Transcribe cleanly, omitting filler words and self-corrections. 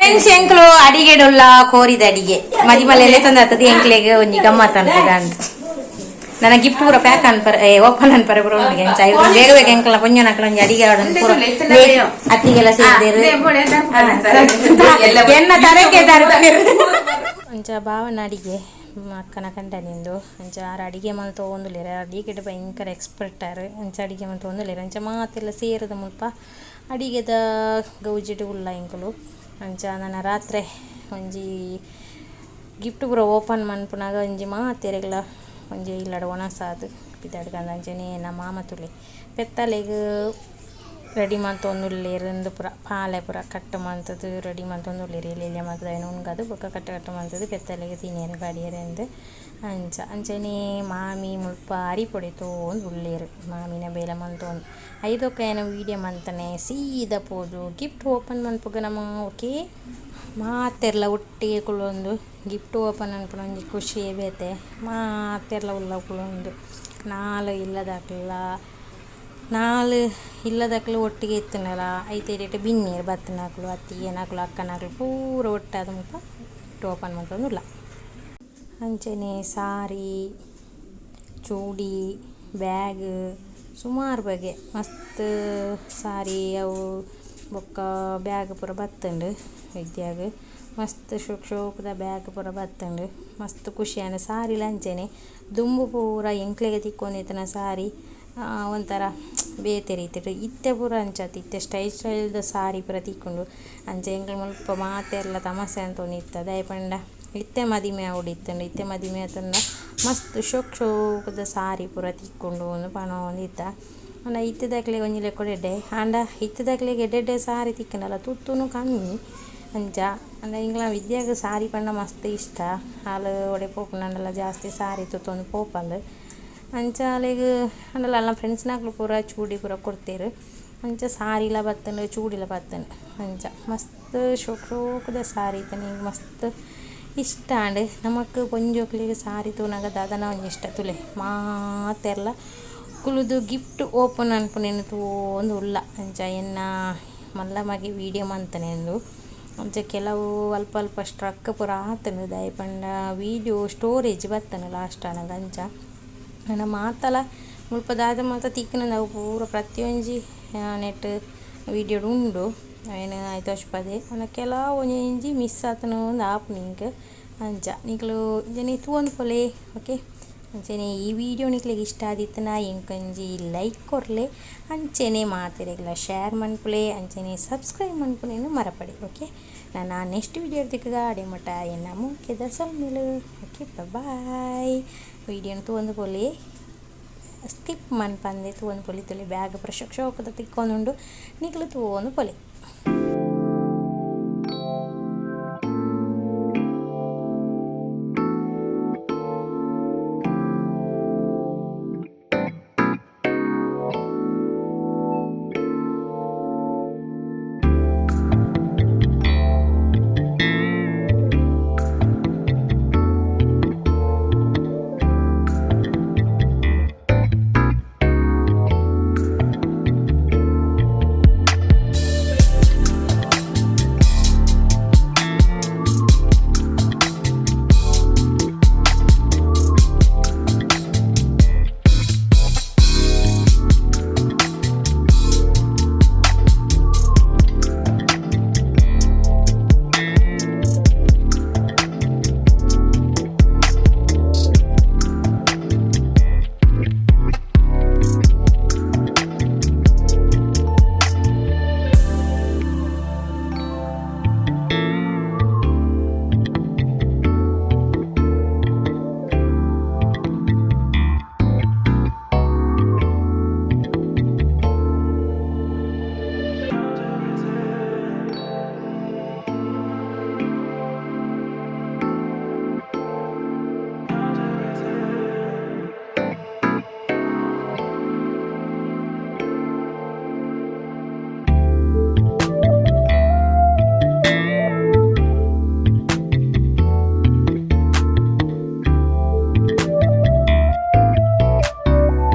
Friends, ಎಂಕ್ಲು ಅಡಿಗೆಡುಲ್ಲ ಕೋರಿದ ಅಡಿಗೆ ಮದಿಮಲೆ ತಂದತ್ತದ. ಎಂಕ್ಲೆಗ್ ಒಂಜಿ ಗಮ್ಮತ್ ಅನ್ಪದ ಅಂತ ನನ್ನ ಗಿಫ್ಟ್ ಪೂರ ಪ್ಯಾಕ್ ಅನ್ಪರ, ಓಪನ್ ಅನ್ಪರ ಪೂರ ಉಂಡು. ಎಂಚ ಐದು ಬೇಗ ಬೇಗ ಎಂಕ್ಲ ಪೊಂಜನಕ್ಲ ಒಂಜಿ ಅಡಿಗೆ ಆಡೋದು ಪೂರ ಅತ್ತಿಗೆಲ್ಲ ಸೇರ್ದೇರು. ಎನ್ನ ತರಕೆ ತರ್ಪೇರು. ಅಂಚ ಭಾವನ ಅಡಿಗೆ, ಅಕ್ಕನ ಕಂಡನಿಂದು. ಅಂಚ ಆರ್ ಅಡಿಗೆ ಮಲ್ತೊಂದುಲ್ಲೆರ್. ಅಡಿಗೆಡ್ ಭಯಂಕರ ಎಕ್ಸ್ಪರ್ಟ್ ಆರ್. ಅಂಚ ಅಡಿಗೆ ಮಲ್ತೊಂದುಲ್ಲೆರ್. ಅಂಚ ಮಾತೆಲ್ಲ ಸೇರದ ಮುಲ್ಪ ಅಡಿಗೆದ ಗೌಜಿಡ್ ಉಲ್ಲ ಎಂಕುಲು. ಅಂಚ ನನ ರಾತ್ರೆ ಒಂಜಿ ಗಿಫ್ಟ್ ಪೂರ ಓಪನ್ ಮನ್ಪುನಗ ಒಂಜಿ ಮಾತೆರೆಗ್ಲ ಒಂಜಿ ಇಲ್ಲಡ್ ಒಣಸಾದ್ ಪಿದಾಡ್ಗಂದ. ಅಂಚನೆ ನಮ್ಮ ಮಾಮ ತುಲೆ ಪೆತ್ತಲೆಗ್ ರೆಡಿ ಮಲ್ತೊಂದುಲ್ಲೆರ್. ಇಂದು ಪೂರ ಪಾಲೆ ಪೂರ ಕಟ್ ಮಲ್ತುದು ರೆಡಿ ಮಲ್ತೊಂದುಲ್ಲೆರ್. ಎಲ್ಯ ಎಲ್ಯ ಮಲ್ತುದು ಐನ್ ಉಂಗದು ಬೊಕ್ಕ ಕಟ್ ಕಟ್ ಮಲ್ತುದು ಪೆತ್ತಲೆಗ್ ತಿನಿಯೆರೆ ಪಾಡಿಯೆರೆ ಅಂದ್. ಅಂಚ ಅಂಚನೆ ಮಾಮಿ ಮುಲ್ಪ ಅರಿ ಪೊಡೆತೊಂದು ಉಲ್ಲೆರ್. ಮಾಮಿನ ಬೇಲೆ ಮಲ್ತೊಂದು ಐದೊಕ್ಕ ಏನ ವೀಡಿಯೋ ಮಂತನೆ ಸೀದಾ ಪೋದು ಗಿಫ್ಟ್ ಓಪನ್ ಮನ್ಪುಗ ನಮ. ಓಕೆ, ಮಾತೆರ್ಲ ಒಟ್ಟಿಗೆ ಕುಲ್ಲೊಂದು ಗಿಫ್ಟ್ ಓಪನ್ ಮನ್ಪುನ ಒಂಜಿ ಖುಷಿಯೇ ಬೇತೆ. ಮಾತೆರ್ಲ ಉಲ್ಲ ಕುಲ್ಲೊಂದು ನಾಲ್ ಇಲ್ಲದಕ್ಲ, ನಾಲ್ ಇಲ್ಲದಕ್ಲು ಒಟ್ಟಿಗೆ ಇತ್ತುಂಡಲ ಐತೆ ಇಡೆಟ್ ಬಿನ್ನೆರ್ ಬತ್ತಿನಕುಲು, ಅತ್ತಿಗೆನಕುಲು, ಅಕ್ಕನಕುಲು ಪೂರ ಒಟ್ಟಾದ್ ಮುಲ್ಪ ಗಿಫ್ಟ್ ಓಪನ್ ಮಲ್ತೊಂದುಲ್ಲ. ಅಂಚನೆ ಸಾರಿ, ಚೂಡಿ, ಬ್ಯಾಗ್ ಸುಮಾರು ಬಗೆ ಮಸ್ತ್ ಸಾರಿ ಅವು ಬೊಕ್ಕ ಬ್ಯಾಗ್ ಪೂರ ಬತ್ತುಂಡು. ವಿದ್ಯಾಗ್ ಮಸ್ತ್ ಶೋಕ್ ಶೋಕುದ ಬ್ಯಾಗ್ ಪೂರ ಬತ್ತುಂಡು. ಮಸ್ತ್ ಖುಷಿ ಆಂಡ್. ಸಾರಿಲ ಅಂಚನೆ ದುಂಬು ಪೂರ ಎಂಕ್ಲೆಗ್ ತಿಕ್ಕೊಂದಿತ್ತಿನ ಸಾರಿ ಒಂಥರ ಬೇತೆ ರೀತಿಡ್ ಇತ್ತೆ ಪೂರ ಅಂಚ ಇತ್ತೆ ಸ್ಟೈಲ್ ಸ್ಟೈಲ್ದ ಸಾರಿ ಪೂರ ತಿಕ್ಕುಂಡು. ಅಂಚ ಎಂಕ್ಲ ಮುಲ್ಪ ಮಾತೆರ್ಲ ತಮಾಸೆ ಅಂತೊಂದಿತ್ತ, ದಾಯೆ ಪಂಡ ಇತ್ತೆ ಮದಿಮೆ ಆವೊಡಿತ್ತುಂಡು, ಇತ್ತೆ ಮದಿಮೆ ಆತುಂಡ ಮಸ್ತ್ ಶೋಕ್ ಶೋಕುದ ಸಾರಿ ಪೂರ ತಿಕ್ಕುಂಡು ಅಂದ್ ಪನೊಂದಿತ್ತ. ಆಂಡ ಇತ್ತೆದಕ್ಲೆಗ್ ಒಂಜಿ ಲೆಕ್ಕೊಡು ಎಡ್ಡೆ. ಆಂಡ ಇತ್ತೆದಕ್ಲೆಗ್ ಎಡ್ಡೆ ಎಡ್ಡೆ ಸಾರಿ ತಿಕ್ಕುಂಡಲ ತುತ್ತುನು ಕಮ್ಮಿ ಅಂಚ. ಆಂಡ ಎಂಕ್ಲ ವಿದ್ಯಾಗ್ ಸಾರಿ ಪಂಡ ಮಸ್ತ್ ಇಷ್ಟ. ಆಲ್ ಒಡೆ ಪೋಪುನಂಡಲ ಜಾಸ್ತಿ ಸಾರಿ ತುತ್ತೊಂದು ಪೋಪಲ್. ಅಂಚ ಅಲೆಗ್ ಆಂಡಲ ಅಲ್ನ ಫ್ರೆಂಡ್ಸ್ನಕ್ಲು ಪೂರ ಚೂಡಿ ಪೂರ ಕೊರ್ತೆರ್. ಅಂಚ ಸಾರಿಲ ಬತ್ತುಂಡು, ಚೂಡಿಲ ಬತ್ತುಂಡು. ಅಂಚ ಮಸ್ತ್ ಶೋಕ್ ಶೋಕುದ ಸಾರಿ ಇತ್ತ್ಂಡ್. ಎಂಕ್ ಮಸ್ತ್ ಇಷ್ಟ ಆಂಡ್. ನಮಕ್ ಪೊಂಜೋಕ್ಲೆಗ್ ಸಾರಿ ತೂನಗ ದಾದನ ಒಂಜಿ ಇಷ್ಟ. ತೂಲೆ, ಮಾತೆರ್ಲ ಕುಲ್ಲುದು ಗಿಫ್ಟ್ ಓಪನ್ ಅನ್ಪುನೆನ್ ತೂವೊಂದು ಉಲ್ಲ. ಅಂಚ ಎನ್ನ ಮಲ್ಲ ಮಗೆ ವೀಡಿಯೋ ಮಂತನೆಂದು. ಅಂಚ ಕೆಲವು ಅಲ್ಪ ಅಲ್ಪ ಸ್ಟ್ರಕ್ ಪೂರ ಆತುಂಡು, ದಾಯೆ ಪಂಡ ವೀಡಿಯೋ ಸ್ಟೋರೇಜ್ ಬತ್ತುಂಡು ಲಾಸ್ಟ್ ಆನಗ. ಅಂಚ ನನ ಮಾತಲ ಮುಲ್ಪ ದಾದ ಮಾತ ತಿಕ್ಕುನಂದು ಅವು ಪೂರ ಪ್ರತಿಯೊಂಜಿ ನೆಟ್ ವೀಡಿಯೋಡ್ ಉಂಡು. ಐನ್ ಐತ ತೋಜ್ಪಾದೆ. ಆಂಡ ಕೆಲವು ಒಂಜಿ ಮಿಸ್ ಆತುಂಡು ಅಂದ್ ಆಪುಂಡು ಎಂಕ್. ಅಂಚ ನಿಕುಲು ಇಂಚನೆ ತೂವೊಂದು ಪೋಲೆ. ಓಕೆ, ಅಂಚನೆ ಈ ವಿಡಿಯೋ ನಿಕ್ಲೆಗ್ ಇಷ್ಟ ಆದಿತ್ತುಂಡ ಎಂಕೊಂಜಿ ಲೈಕ್ ಕೊರ್ಲೆ. ಅಂಚನೆ ಮಾತೆರೆಗ್ಲ ಶೇರ್ ಮನ್ಪುಲೆ. ಅಂಚನೆ ಸಬ್ಸ್ಕ್ರೈಬ್ ಮನ್ಪುನೆನ್ ಮರಪಡೆ. ಓಕೆ, ನಾನು ನೆಕ್ಸ್ಟ್ ವಿಡಿಯೋ ತಿಕ್ಕುಗ. ಅಡೆ ಮಟ್ಟ ಎನ್ನ ಮೋಕೆದ ಸೊಲ್ಮೆಲು. Okay, bye. ವಿಡಿಯೋನ ತೂವೊಂದು ಪೋಲೆ, ಸ್ಕಿಪ್ ಮನ್ಪಂದೆ ತೂವೊಂದು ಪೋಲೆ. ತುಲೆ, ಬ್ಯಾಗ್ ಪೂರ ಶೋಕ್ ಶೋಕುದ ತಿಕ್ಕೊಂದುಂಡು. ನಿಕುಲು ತೂವೊಂದು ಪೋಲೆ.